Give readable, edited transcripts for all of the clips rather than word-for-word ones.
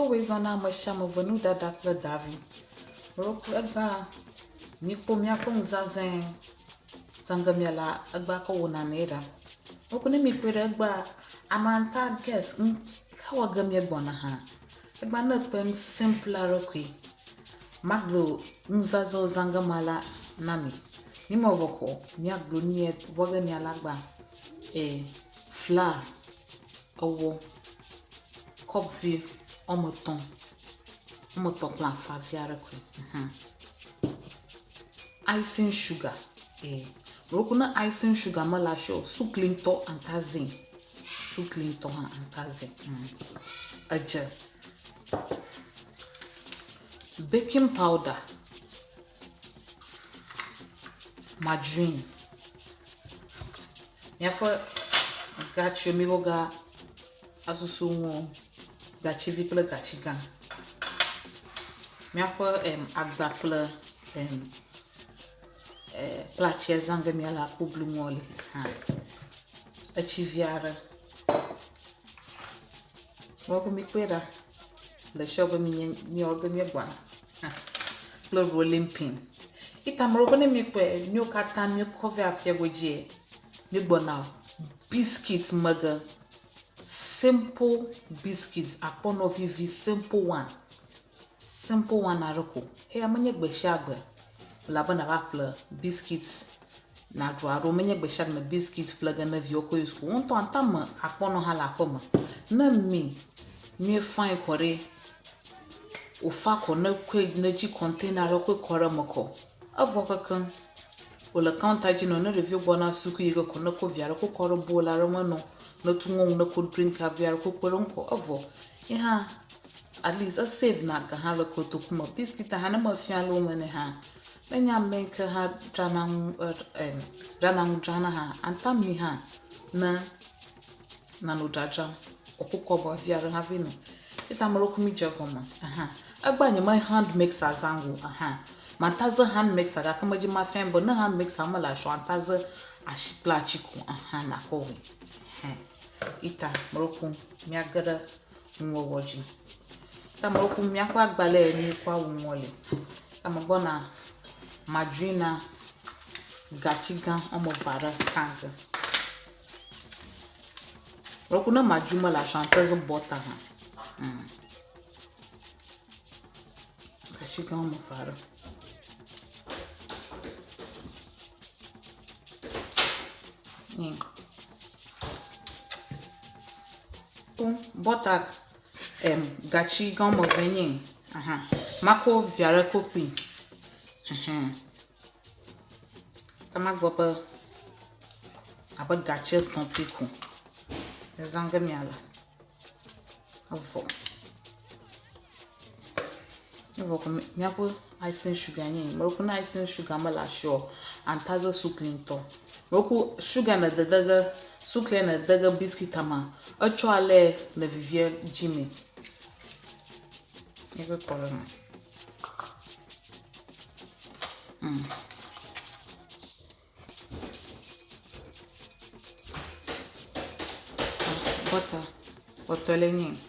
Ŋdɔwɔe zɔna amesiame ve nudada kple davi. Meɖo egbea mikpɔ miaƒe nuzazẽ zãge miele egbea kɔ wɔ nanee ɖa. Meku ne mikpɔe ɖe egbea amanta guess ŋka wɔ ge miegbɔna hã. Egbea ne ekpɔe nu simple aɖe koe. Magblɔ nuzazẽwo zã ge mala na mi. Ne mevɔ ko miagblɔ nu ye wɔ ge miala egbea. E flour ewɔ kɔpu woame etɔ̃, woame etɔ̃ kple afã vi aɖe koe. Mhm. Icing sugar e meku ne icing sugar mele asi o, sukli ŋutɔ ata zĩ. Sukli ŋutɔ hã ata zĩ. Mm. Edze. Baking powder. Margarine. Míaƒe gatsiwo míwoga asusu ŋu gatsivi kple gatsi gã. Míaƒe em agba kple em e platsia zã ge míale aku blu ŋua li hã. Etsi vi aɖe. Wobe mikpɔe ɖa le sɔ be minye míewɔ be míegbɔna kple rolling pin. Ita ame ɖewo be ne míekpɔe míwo katã míekɔ vɛ afia godzie míegbɔna biscuit me ge. Simple biscuit akpɔnɔ vivi simple one. Simple one aɖe ko. Eya menye gbe sia gbe elabe nava ƒle biscuit nàɖu alo menye gbe sia gbe biscuit ƒle ge ne viwò kɔ yi suku. Wò ŋutɔ ate ŋu ame akpɔnɔ hã le aƒeme. Ne emi nyuie fine kɔ ɖi, wòfa kɔ ne kɔe nedzi kɔntena aɖe kɔe kɔ ɖe eme kɔ, evɔ kekeŋ. Wòle kawunta dzi nɔ ne ɖeviwo gbɔna suku yi ge ko ne kɔ via ɖe kɔ kɔ ɖe bol aɖe me nɔ, ne tu ŋɔŋu ne kɔ drinka vi aɖe kɔ kpe ɖe eŋu kɔ evɔ. Ye hã at least e save na ga hã le kotoku me. Biscuit hã ne mefia le wo me nɛ hã, ne nye ame yi ke hã dzrana nu e dzrana nu dzrana hã, ata mi hã ne nanɔ dzadzram. Wòkɔ kɔba vi aɖe hafi no. Eya ta ame ɖewo mi dze egɔme ehã. Egbea nye me hand mixer zã o ehã. Mata ze hand mixer gake medzi mafia be ne hand mixer mele asiwò o ata ze asi kple atsi ko ehã nakɔ wɔe. Ehã. Ita ame ɖewo míage ɖe nuwɔwɔ dzi. Ta ame ɖewo míaƒe agbalẽ míekɔ awu nua li. Ta megbɔna madzui na gatsi gã woame eve aɖe hã ge. Meku ne madzui mele asi o ate zu bɔta hã. Mm. Gatsi gã woame eve aɖe. Mm. Bɔta em gatsi gã woame eve nye aha. Makɔ via ɖe kɔ kpui. Ɛhɛn. Ta magblɔ be abe gatsi etɔ̃ pɛ ko ezã ge míale. Evɔ. Evɔ ko míaƒe icing sugar nye. Meku ne icing sugar mele asiwò o, antaze sukli ŋutɔ. Meku sugar ne dede ge, suklia ne de ge biscuit mea, etsɔ ale ne vivie dzi me. Míaƒe kɔ ɖe eme. Mm. Bɔta, kpɔtɔ le nyi.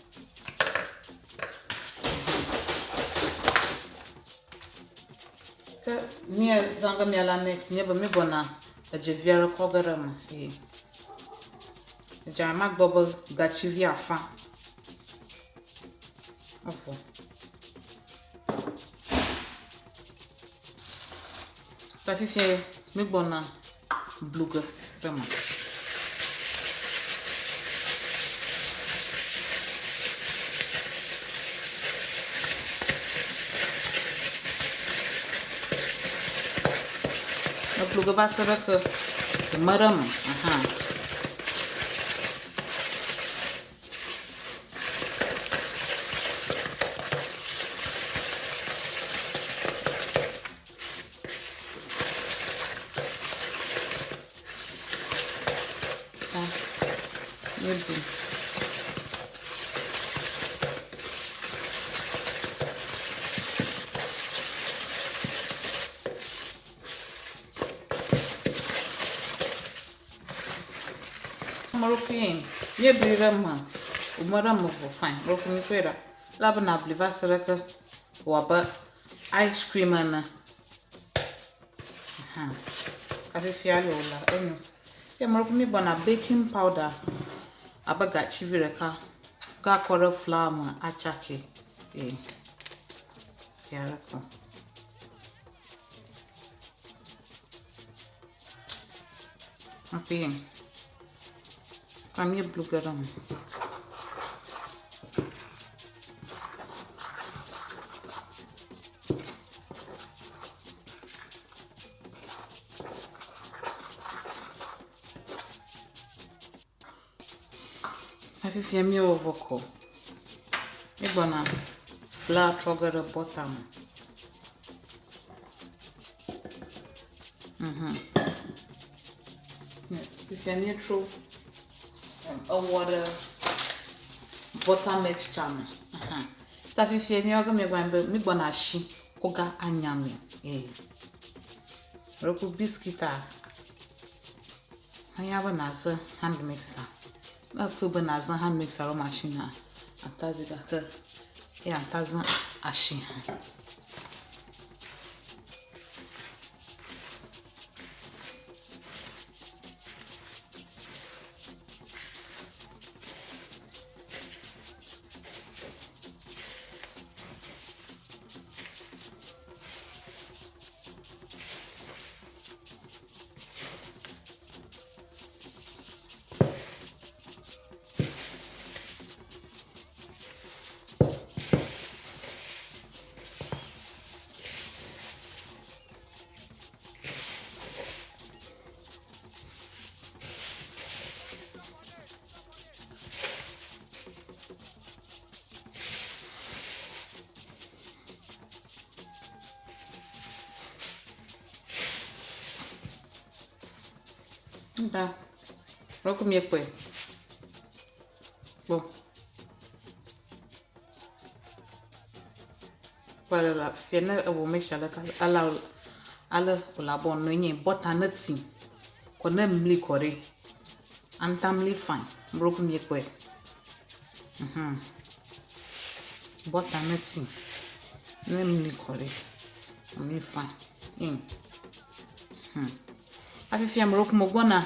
Ke mía zã ge mía la next nye be mígbɔna edze vi aɖe kɔ ge ɖe eme eye edza magbɔ be gatsi vi afã. Evɔ. Ta fifia mígbɔna blu ge ɖe eme. Eblu ge va se ɖe ke wòme ɖe eme ahan. Ta míeɖu. Ame ɖokui míeɖui ɖe eme, wòme ɖe eme vɔ fine. Ame ɖokui míkpɔe ɖa. Ele be nàbli va se ɖe ke wòwɔ abe ice cream ene. Hã. Hafi fia le wòle enyo. Ye ame ɖe míegbɔna baking powder abe gatsi vi ɖeka gakɔ ɖe flour me atsakɛ. Ee. Fia ɖe ko. Hafi kɔ míeblu ge ɖe eme. Fifia míewɔ vɔ kɔ. Míegbɔna flour trɔ ge ɖe bɔta me. Mhm. Fifia míetrɔ ewɔ ɖe butter mixture me. Aha. Ta fifia míewɔ ge míegbɔna be míegbɔna asi kɔ ga anya me. Ee. Ɖeko biscuit-a ehiã be nàze hand mixer. Ne èfeel be nàze hand mixer alo machine ate azi gake eya ate azã asi hã. Da. Ɖeko míekpɔe. Kpɔ. Kpɔ ale le afia ne ewɔ mixture ɖeka ale ale wòle abe wònɔ anyi bɔta ne ti kɔ ne mli kɔ ɖi. Anta mli fine. Ɖeko míekpɔe. Mhm. Bɔta ne ti ne mli kɔ ɖi. Mli fine. Mm. Hmm. Hafi fia me ɖeko megbɔna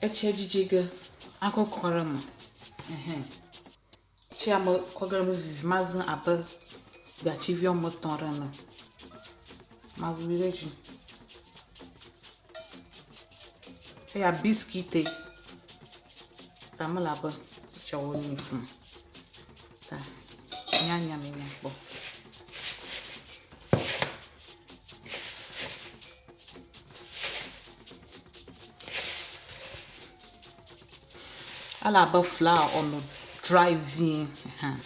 etsia dzidzi ge akɔ kɔ ɖe eme. Ɛhɛn. Tsia me kɔ ge ɖe eme vivi mazã abe gatsi vi woame etɔ̃ ɖe ene. Mawui ɖe edzi. Eya biscuit ta mele abe etsɔwo nyi fũ. Ta nyanya mi miakpɔ. Ele abe flour wɔme dry vie hã.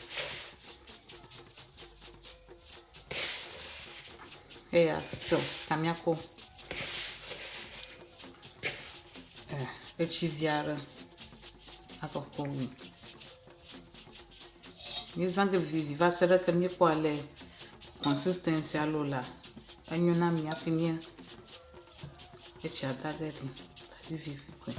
Eya still ta míakɔ etsi vi aɖe akɔ kɔ wui. Míezã ge vivivi va se ɖe ke míekpɔ ale consistency alo la enyo na mí hafi mía etsia da ge ɖi vivivi koe.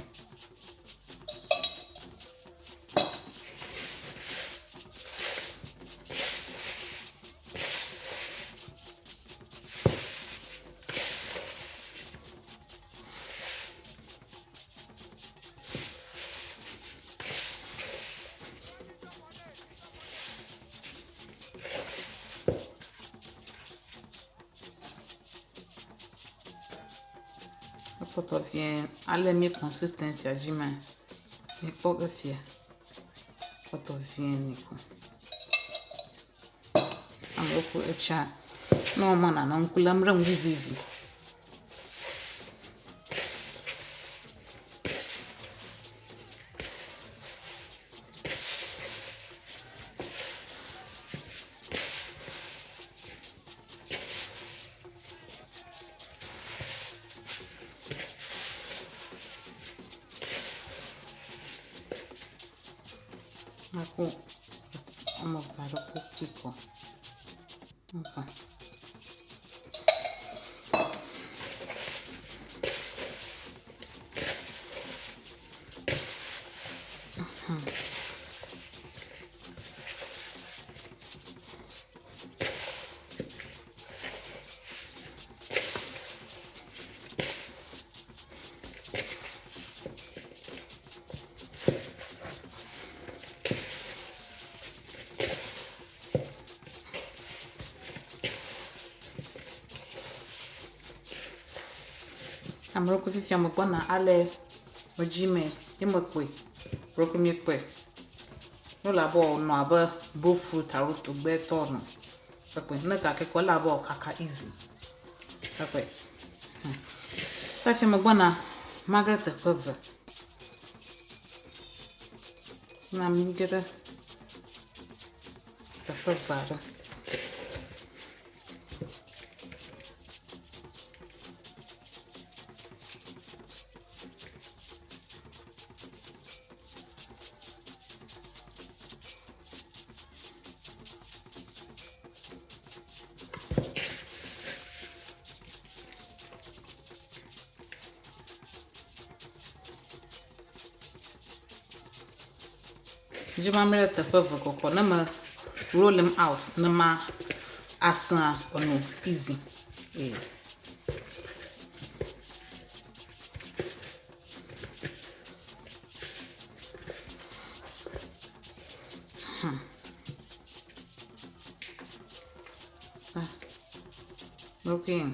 Ekpɔtɔ vie ale mí consistency dzi me míekpɔ be fia. Kpɔtɔ vie nɛ ko. Amewo ko etsia ne wɔma nanɔ ŋku lém ɖe ŋu vivivi. Ako woame eve aɖe ƒo ƒu kɔ. Eve. Mhm. Ame ɖokui fifia megbɔna ale medzi me ye mekpɔe. Ɖokui míekpɔe. Nu le abe wònɔ abe bofrot alo togbɛtɔ ene. Ekpɔe. Ne gake kɔ ele abe wòkaka easy. Ekpɔe. Hmm. Fifia megbɔna mage ɖe teƒe eve. Na mi ge ɖe teƒe eve aɖe. Dzi ma mi ɖe teƒe eve kɔkɔ ne me roll him out ne ma asẽa enu easy. Yeah. Hmm. Ah. Okay.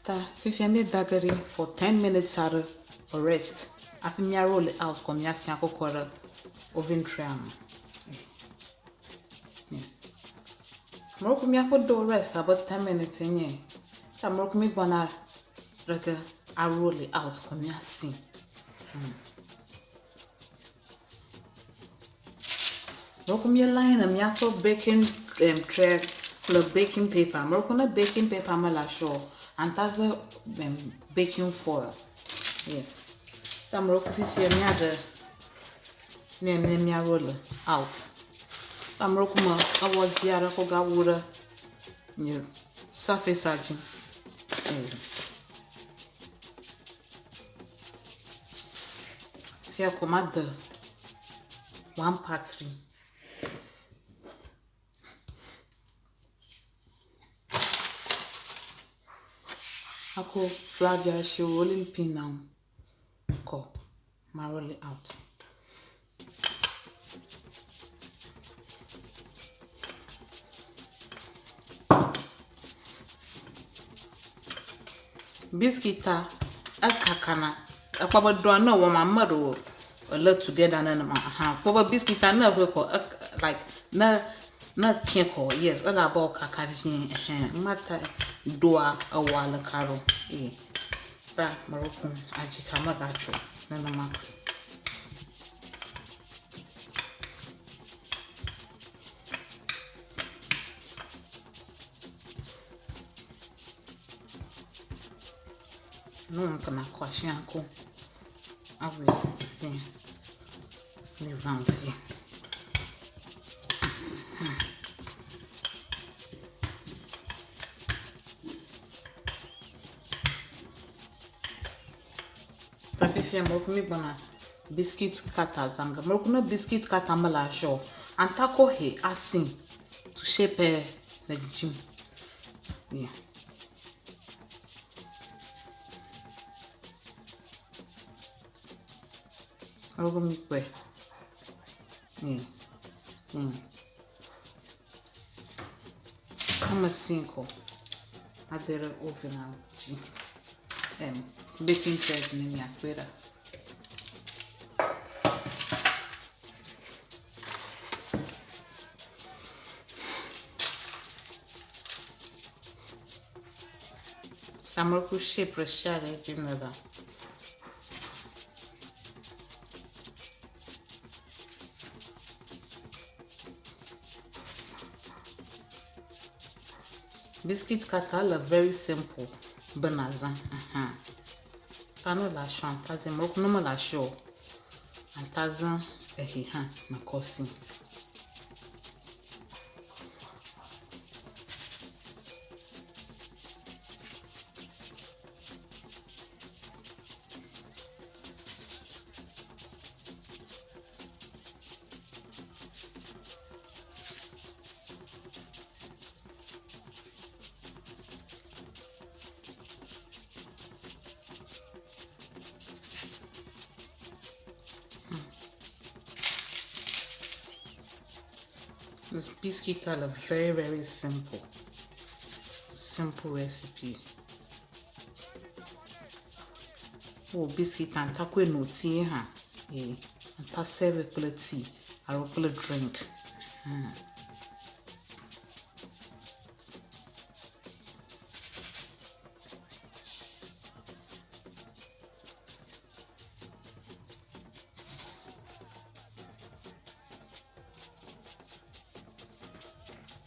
Ta fifia míeda ge ɖi for 10 minutes aɖe rest hafi mía roll it out kɔ míasia kɔkɔ ɖe oven tray me. Mɔlekui míaƒe dough rest abe 10 minutes enye. Ta mɔlekui mígbɔna ɖe a roll it out kɔ míasi. Mɔlekui míeline míaƒe baking tray kple baking paper. Mɔlekui ne baking paper mele asi o, antaze baking foil. Yes. Ta mɔlekui fifia míaɖe ne ne mía roll out. Ta mɔlekui me ewɔ vi aɖe kɔ gawu ɖe nye surface dzi. Fia ko made one part ɖi. Ako Flavia she rolling pin now. Kɔ ma roll it out. Biscuit-a ekakana. Ekpɔ be ɖoa ne ewɔm ame ɖewo ele together nenema hã. Kpɔ be biscuit-a ne eƒe kɔ ek like ne ne ekẽ kɔ yes ele abe wokaka vie ehẽ. Mata ɖoa ewɔa leka ɖo ye ta mele kum adzika megatso nenema. Nu ke makɔ asi aku awɔe vie ne round vie. Ta fifia mɔlekui mi gbɔna biscuit cutter zã ge. Mɔlekui ne biscuit cutter mele asi o, anta kɔ hɛ asi to shape le dzidzim. Yeah. Mɔlekui mi kpɔe. Yeah. Yeah. Ame si kɔ ade ɖe oven dzi. Baking tray dzi ne miakpɔe ɖa. Ameku shape ɖe sia ɖe dzi me va. Biscuit cutter le very simple be nàzã. Ta ne le asiɔ antazi mɔlekui ne mele asi o antazi ehi hã mekɔ si. This biscuit are very very simple. Simple recipe. Wo biscuit anta koe no tea ha. Eh, anta serve kple tea alo kple drink.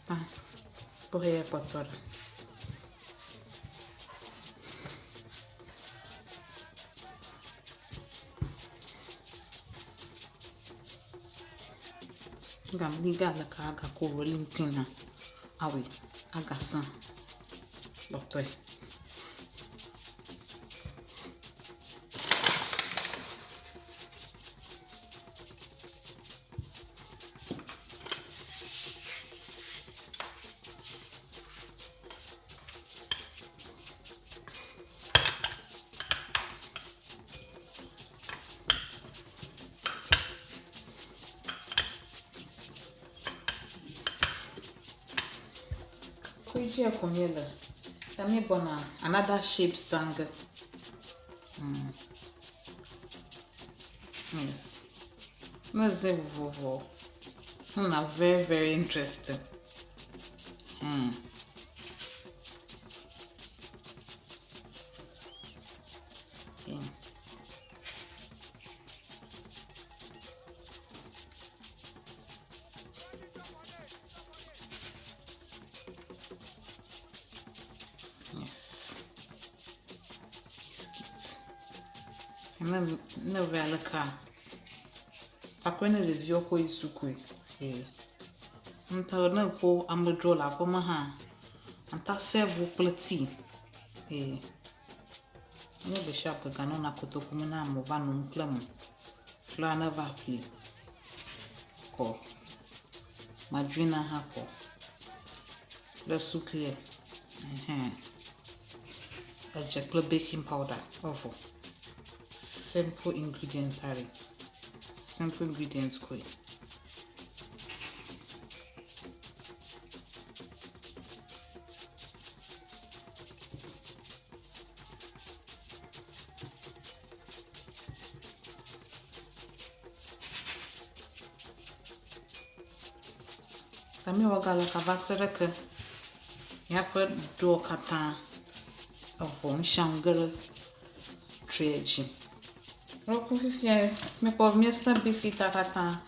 Ah, kpɔ ya kpɔtɔ ɖe. Gam ni ga le ka agakɔ rolling pin a awɔe agasẽ kpɔtɔe. Koe dzi ko míele. Ta míegbɔna another shape zã ge. Yes. Ne ze vovovo. Na very very interesting. Yeah. Yes. Biscuits. Ne ne vɛ aleka takɔe ne ɖeviwo kɔ yi sukui. Ee. Ŋutɔ ne kpɔ amedzro le aƒeme hã, ata serve wo kple tea. Ee. Nye gbe sia gbe ganɔna kotoku me na amewo va nom kple me. Fla ne va ƒli kɔ. Madrina hã kɔ. Kple suklia. Ɛhɛn. Edze kple baking powder evɔ. Simple ingredient are. Simple ingredients koe. Ta míewɔ gale kaba se ɖe ke míaƒe ɖowo katã evɔ nusianu ge ɖe tray dzi. Meku fifia míekpɔ míesẽ biscuit-a katã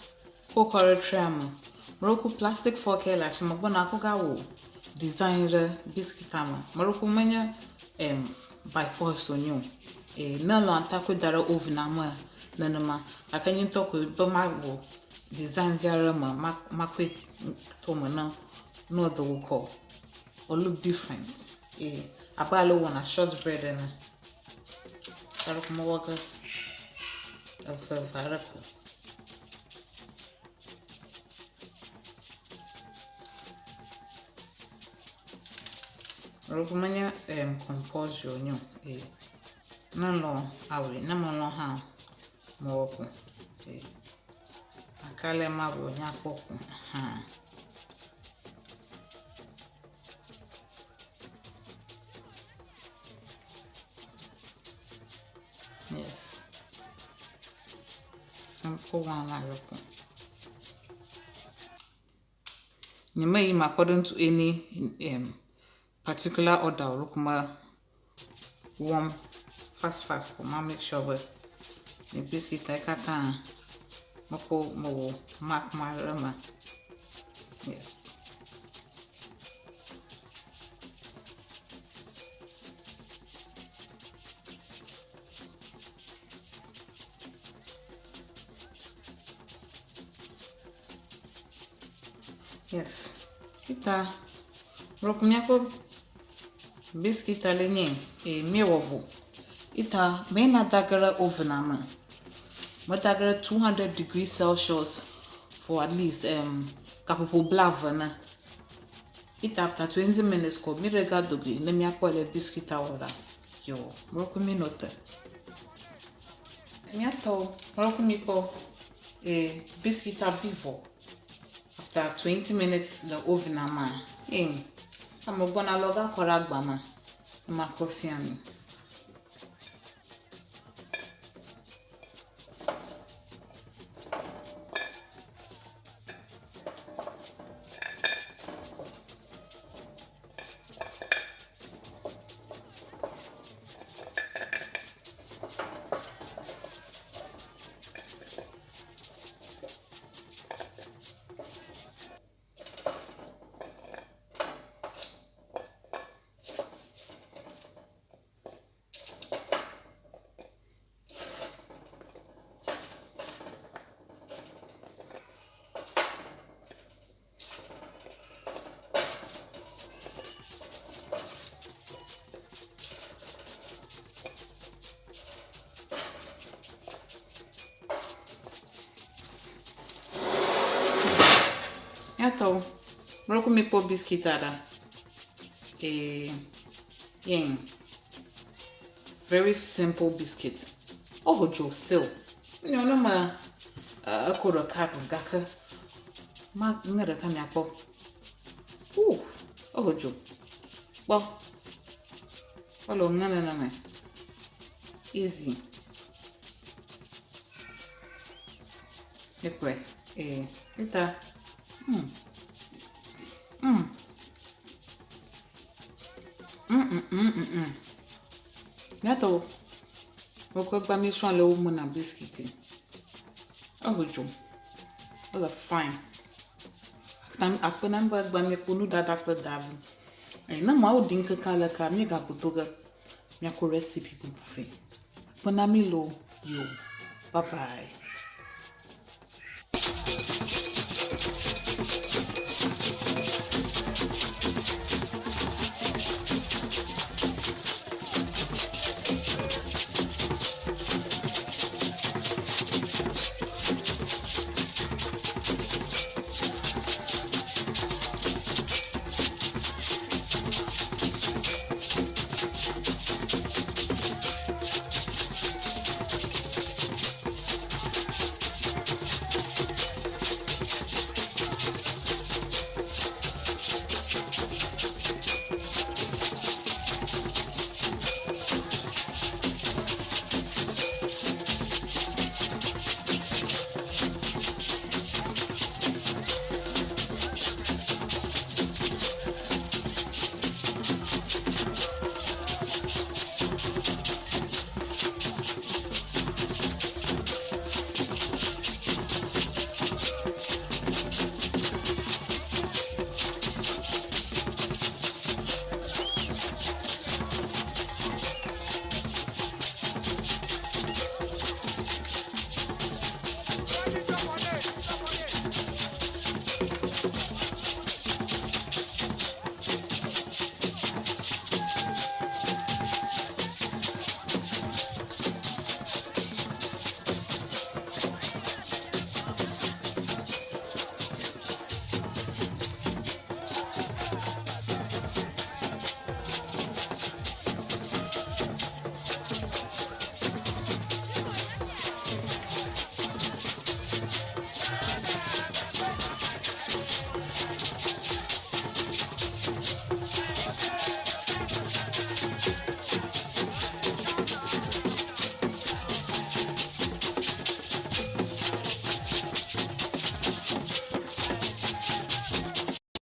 kɔ kɔ ɖe tray me. Meɖo plastic fork le asi me gbɔna kɔ gawɔ design ɖe biscuit-a me. Meɖo menye by force wònye o. Ee, ne elɔ̃ ata kɔe da ɖe oven me nenema gake nye ŋutɔ koe be mawɔ design vi aɖe me makɔe to me ne ne wòdo wokɔ or look different. Ee, abe ale wowɔna short bread ene. Ta ɖeko mewɔ ge eve eve aɖe ko. Meɖo menye compulsory wònye o. Ee, ne elɔ̃ awɔe, ne melɔ̃ hã mewɔ ko. Ee, gake ale mawɔe wònya kpɔ ko. Hã. Yes. Simple one I reckon. Nyemeyim according to any particular order o kuma wɔm fast fast ko ma make sure be nye biscuit katã mekɔ mewɔ mark ma ɖe eme. Yes. Yes. Ita roku míaƒe biscuit ale nye eye míewɔ vɔ. Ita mena da ge ɖe oven me. Meda ge ɖe 200 degrees Celsius for at least gaƒoƒo blaeve ne. Ita after 20 minutes ko mi ɖe ga dogoe ne míakpɔ le biscuit wɔ ɖa. Yo, roku mi nɔ te. Míatɔ roku mi kpɔ biscuit bi vɔ. Ta 20 minutes le oven-a mea, ye ame gbɔna lɔ va kɔ ɖe agba me ne makɔ fia mi. Míatɔwo, mlɔku mikpɔ biskit ɖa. Ee, yen. Very simple biscuit. Oho dzo still. Nyɔ ne me eko ɖeka ɖu gake ma ŋe ɖeka miakpɔ. Uh, oho dzo. Kpɔ. Ele ŋe neneme. Easy. Ekpɔe. Ee, eta. Míatɔwo, wokɔ gba míesrɔ̃ ale womena biskiti. Eho dzo. Ele fine. Akpe na mi be egbea miekpɔ nuɖaɖa kple davi. Ne Mawu ɖi ŋkeke aleke míegago do ge míakɔ recipe bubu vɛ. Akpe na mi loo. Yo. Bye bye.